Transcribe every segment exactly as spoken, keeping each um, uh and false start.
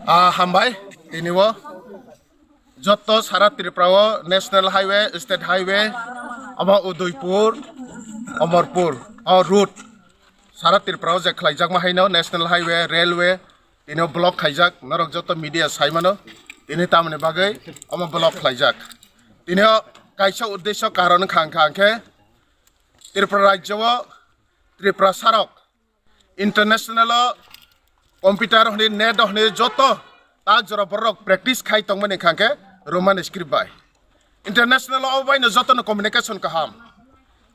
Ah, hambai, tini o joto sara Tripura o National Highway, State Highway, omo Udaipur, Omorpur, o route sara Tripura o je khlaijakma haino National Highway, Railway, tini o block khaijak, norok joto media sai mano, tini tamoni bagwi omo block khlaijak. Tini o kaisa uddesyo karon wngkha, wngkha hwnkhe Tripura rajyo o Tripura sarok international o computer hwnwi, net hwnwi joto tak jora borok practice khai tongmani wngkha hwnkhe Roman script bai. International o baino jotono communication kaham.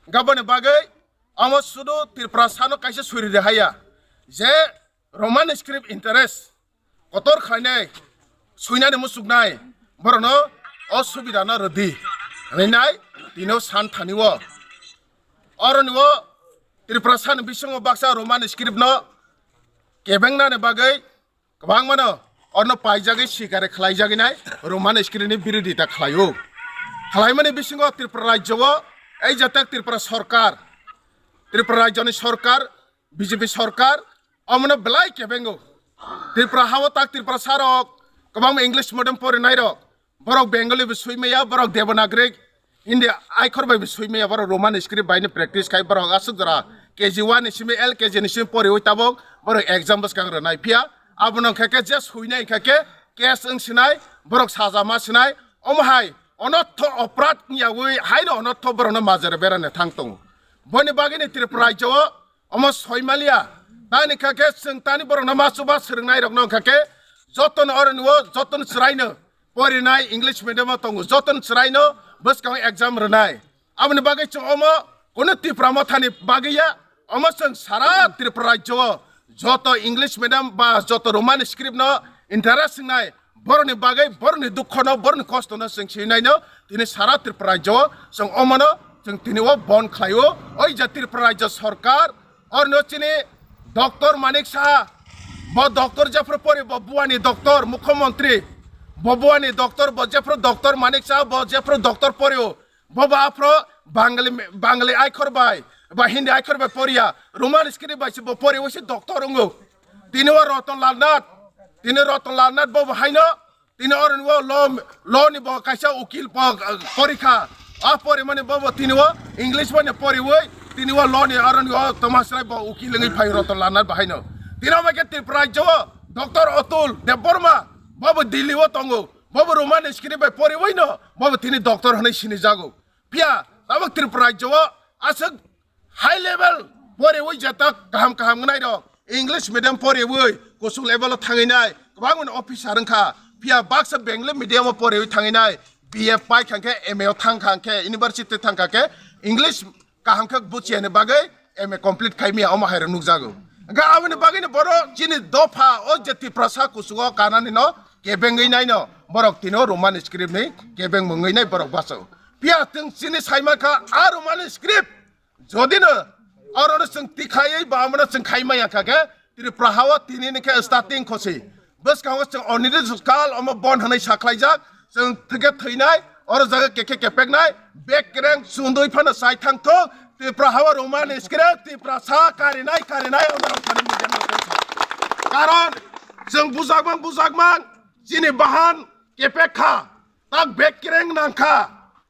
Gaboni bagwi omo sudu Tripura sano kaisa suri rihaya je Roman script interest kotor khlainai, suinani muchuknai, borokno o subidano rwdi hwnwi nai tino san thani o. Oroni o Tripura sani bisingo baksa Roman script no kebengnani bagwi kwbangmano orno paijagwi sikare khlaijagwi nai Roman script ni birodita khlaio. Khlaimani bisingo Tripura rajyo o ei jatak Tripura sorkar, Tripura rajyoni sorkar, B J P sorkar omono belai kebengo. Tripura hao tak Tripura sarok kwbangma English medium porinai rok, borok Bengali bo sui maya, borok Devanagari, Hindi aikhor bai bo sui maya, borok Roman script bai no practice khai, borok aswk jora K G one ni simi L K G ni simi poriwi tabok borok exam bwskang rwnai, phiya abono khe khe je suinai khe khe case wng sinai, borok saja ma sinai, omo hai onotho oprad wngyawi haino onotho borokno majra berani thang tongo. Boni bagwini Tripura rajyo o omo soimaliya, tani kha khe chwng tani borokno ma chuba swrwngnairokno wngkha khe jotono oroni o jotono chwraino porinai English medium o tongo, jotono chwraino bwskango exam rwnai. Aboni bagwi chwng omo kunu Tipra Mothani bagwi ya, omo chwng sara Tripura rajyo o joto English medium ba joto Roman script no interest wngnai, borokni bagwi, borokni dukhono, borokni kostono chwng sinaino tini sara Tripura rajyo o chwng omono chwng tini o bon khlaio. Oi je Tripura rajyo sorkar, orno chini Doctor Manik Saha, bo doctor jephru pori, bo buani doctor, mukhyamantri, bo buani doctor, bo jephru Doctor Manik Saha, bo jephru doctor porio, bo ba aphro Bangali, Bangali aikhor bai, ba Hindi aikhor bai poriya, Roman script bai se bo pori, o se doctor wngo. Tini o Ratan Lal Nath, tini Ratan Lal Nath bo bo haino, tini oroni o law, law ni bo kaisa ukil bo, uh, porikha. A porimani bo bo tini o English bai no poriwi, tini o law ni oroni o tomasrai bo ukil wngwi phai Ratan Lal Nath bo haino. Tini o bai khe Tripura rajyo o Doctor Atul Debbarma, bo bo Delhi o tongo, bo bo Roman script bai poriwi no, bo bo tini doctor hwnwi sinijago. Phiya tabuk Tripura rajyo o aswk high level poriwi jeta kaham kaham wngnai rok, English medium poriwi kusuk level o thangwi nai, kwbangma officer wngkha, phiya baksa Bengali medium o poriwi thangwi nai, B A paikha khe M A o thangkha khe, university thangkha khe English kaham khe buchiyani bagwi M A complete khai maya, omo hai rok nukjago. Hwnkhe aboni bagwino borok chini dopha o je Tiprasa kusugo kanani no kebengwi naino borok tino Roman script ni kebeng mungwi nai borok bachago. Phiya chwng chini saimankha a Roman script jodi no oro no chwng tikhaiwi ba amo no chwng khai maya kha khe Tripura ha o tini ni khe starting khosi. Bwskango chwng oniri kal omo bon hwnwi sakhlaijak, chwng thwkhe thwinai, oro jaga kekhe kepeknai, bek kereng chundui phano chai thang thung, Tripura ha o Roman script, Tiprasa karinai, karinai, omo rok thani mujang no tongsa. Karon chwng bujakmang, bujakmang, chini bahan kepek kha, tak bek kereng nang kha.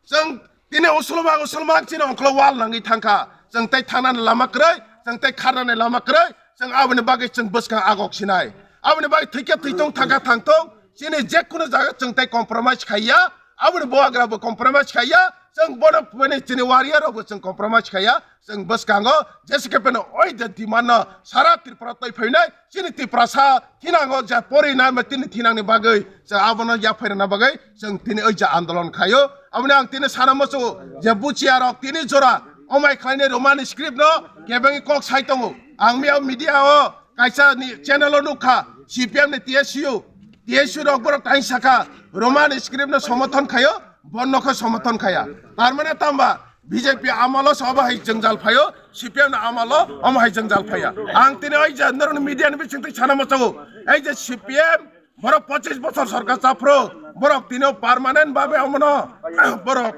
Chwng tini usulmang usulmang chini ongklo wal nangwi thangkha. Chwng tei thangnani lama kwrwi, chwng tei kharnani lama kwrwi, chwng aboni bagwi chwng bwskang agok sinai. Aboni bagwi thwikhe thwitong thangkha thangtong, chini jekunu jaga chwng tei compromise khaiya, aboni bubagra bo compromise khaiya, chwng bono bini chini warrior rok bo chwng compromise khaiya, chwng bwskango jesi khe pheno oi je demand no sara Tripura twi phainai, chini Tiprasa thinango je pori nai ma tini thinangni bagwi chwng abono yaphai rwna bagwi chwng tini oi je andolon khaio. Aboni ang tini sana muchungo je buchiya rok tini jora omai khlainai Roman script no kebengwi kok sai tongo. Ang mia media o kaisa ni channel o nukha C P M ni T S U, T S U rok borok tain sakha Roman script no somothon khaio, bonno khe somothon khaya. Tar mane tamba B J P amalo se obo hai jwngjal phaio, C P M ni amalo omo hai jwngjal phaya. Ang tini oi je norokni media ni bising twi sana muchungo, ei je C P M borok pochis bochor sorkar chaphro, borok tini permanent babe omono borok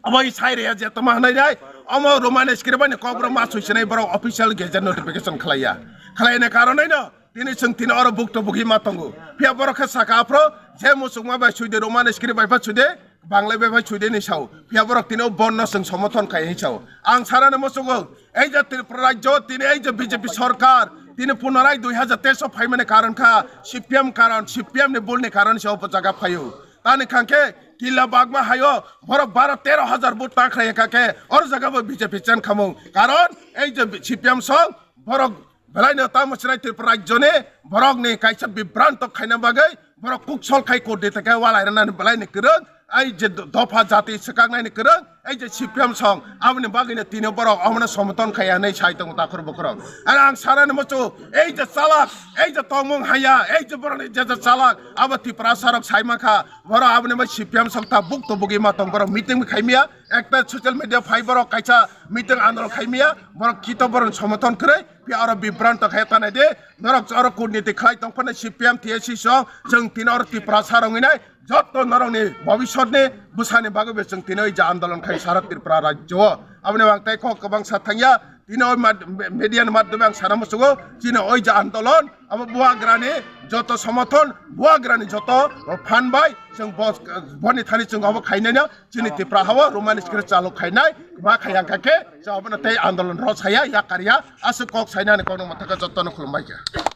omo i sai reya je toma hwnai nai, omo Roman script bai ni kok borok ma sui sinai borok official gazette notification khlaiya. Khlaina karon no Tini chwng tini oro bukto bugi ma tongo. Phiya borok khe saka aphro je muchungma bai suide, Roman script bai pha suide, Banglai bai pha suide ni sao. Phiya borok tini o bonno chwng somothon khai hi sao. Ang sarani muchungo, ei je Tripura rajyo tini ei je B J P sorkar tini punorai dui hajar teis o phaimani karon kha C P M karon, C P M ni bul ni karon se o jaga phaio. Tani khangkhe kila bagma hayo borok baro tero hajar vote ta khlai kha khe oro jaga bo B J P chen khamung. Karon ei je C P M song borok belai no tamo chwrai Tripura rajyo ni borok ni kaisa bibranto khaina bagwi borok kuksol khai kodi ta khe walai rana ni belai ni kwrwng. Ei je do-, dopha jati swkaknai ni kwrwng, ei je C P M song, aboni bagwi no tini borok omono somothon khai ya hinwi sai tongo takhur bukhurok. Ani ang sarani muchungo, ei je chalak, ei je tongmung haya, ei je borokni je je chalak, abo Tiprasa rok sai mankha, borok aboni bai C P M song ta bukto bugi ma tong, borok meeting khai miya, ekta social media phai borok kaisa meeting andolon khai miya, borok kito borokni somothon kwrwi, phiya oro bibranto khai tanai de, norok oro kurniti khlai tong phano C P M T S C song, chwng tini oro Tiprasa rok hinai, Jotto norokni bobisotni bwsani bagwi bo chwng tini oija andolon khai sara Tripura rajyo o. Aboni bagwi tei kok kwbang sa thangya, tini oi mad-, me-, media ni madhyome ang sana muchungo, chini oija andolon abo buagrani joto somothon, buagrani joto phan bai chwng bo-, boni thani chwng abo khainai no chini Tripura hao Roman script chaluk khainai, ma khai ang kha khe chwng abono tei andolon rw saya, yakarya, aswk kok sainani kokno mwthaka jottono khulumbai kha.